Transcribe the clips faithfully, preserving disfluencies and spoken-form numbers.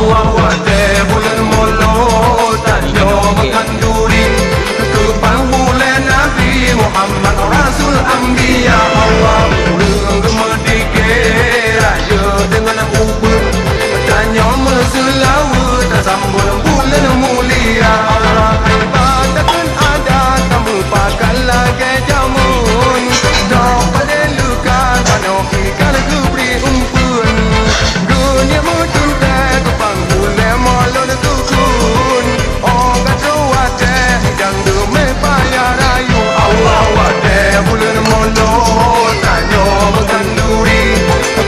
Watèe buleuen Molot tanyoe meukhanduri, geupang ulèe Nabi Muhammad Rasul Anbiya. Allah, ureueng geumeudike rayeuk deungon ubeut, tanyoe meuseulaweuet tasambot buleuen mulia. Allah, ibadat ngon adat tameupakat lagèe jameun, droe padé leuka tanoh ikat geubri umpeuen. Geunyan meuteuntèe geupang ulèe Molot sukon. Óh ka troh watèe nyang geumé payah rayeuk, Allah, watèe buleuen Molot tanyoe meukhanduri,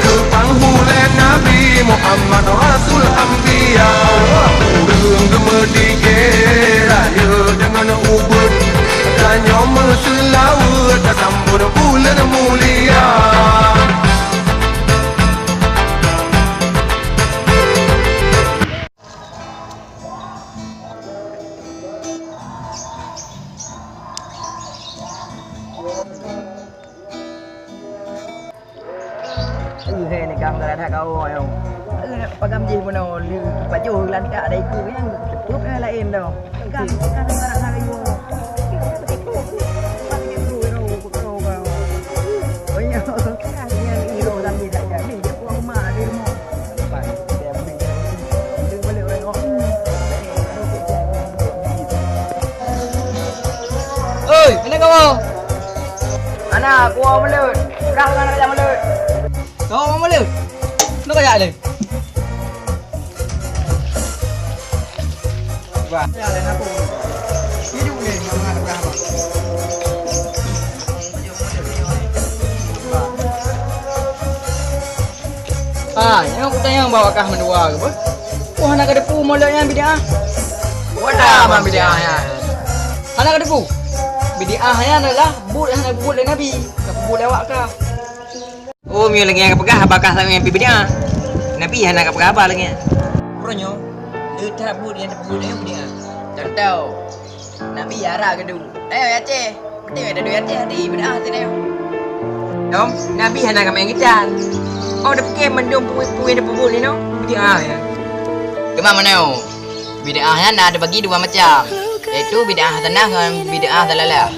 geupang ulèe Nabi Muhammad Rasul Anbiya. Allah, ureueng geumeudike rayeuk deungon ubeut, tanyoe meuseulaweuet tasambot buleuen mulia. Eh, hai, ni kang, tak ada kau, ayo. Eh, nak pagam jih pun, oh, lu, pajoh lantak dah ikut, yang tepuk yang lain dah. Pegang, pegang, tak ada lagi, oh. Pakai bro, bro, bro, bro. Oh, iya. Yang hero tapi tak jadi. Dia buang mak di rumah. Oi, mana kamu? Mana? Aku mau melut. Kau mana nak melut? Kau mau melut? Lu kaya ni. Wah, ya, dan aku. Hidup ni, yang mana berapa? Ah, nyang kutanyong bak kah mandua keuh. Wah, hana kateupeu mulod nyan bid'ah. Peue ban bid'ah nyan? Hana kateupeu? Bid'ah nyan adalah buet hana buet lé Nabi, ka peubuet lé awak kah. Oh, meunyoe lagèe nyan kapeugah, haba kah sabe nyang pih bid'ah. Nabi hana kapeugah haba lagèe nyan. Uroe nyoe, le that buet nyang teupeue lé bid'ah. Contoh, Nabi arak geudu. Ayo, ya Aceh. Beutôi, ada duit Aceh, ada bid'ah tu, ayo. Dong, Nabi hana ka main gitar. Oh, dah fikir mandum pui-pui dah peubuet ni, no? Bid'ah, ya. Cuma mana, oh? Bid'ah nyan na teubagi dua macam, yaitu bid'ah hasanah ngon bid'ah dalalah.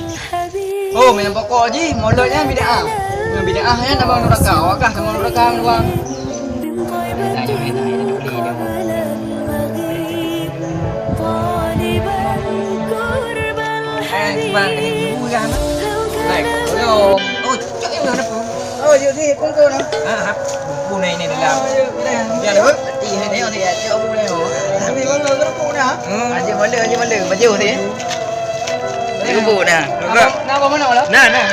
Oh, nyang pokok jih, mulod nyan bid'ah. Ngon bid'ah nyan abang nuraka, awak kah sama nuraka dua. Eh, cuba ni, dulu ya, nah. Baik, tolong. Oh, cocok ya, udah. Oh, yuk sih, kumpul, nah. Ah, hap. Buku ni, ni dalam. Oh, yuk, udah. Biar, yuk. Hati, ni, ni, cok buku ni, oh. Tapi, kalau, kalau buku, nah. Hmm. Aje mana, aje mana? Baju ni. Aje buku, nah. Apa, nak apa mana, lah? Nah, nah.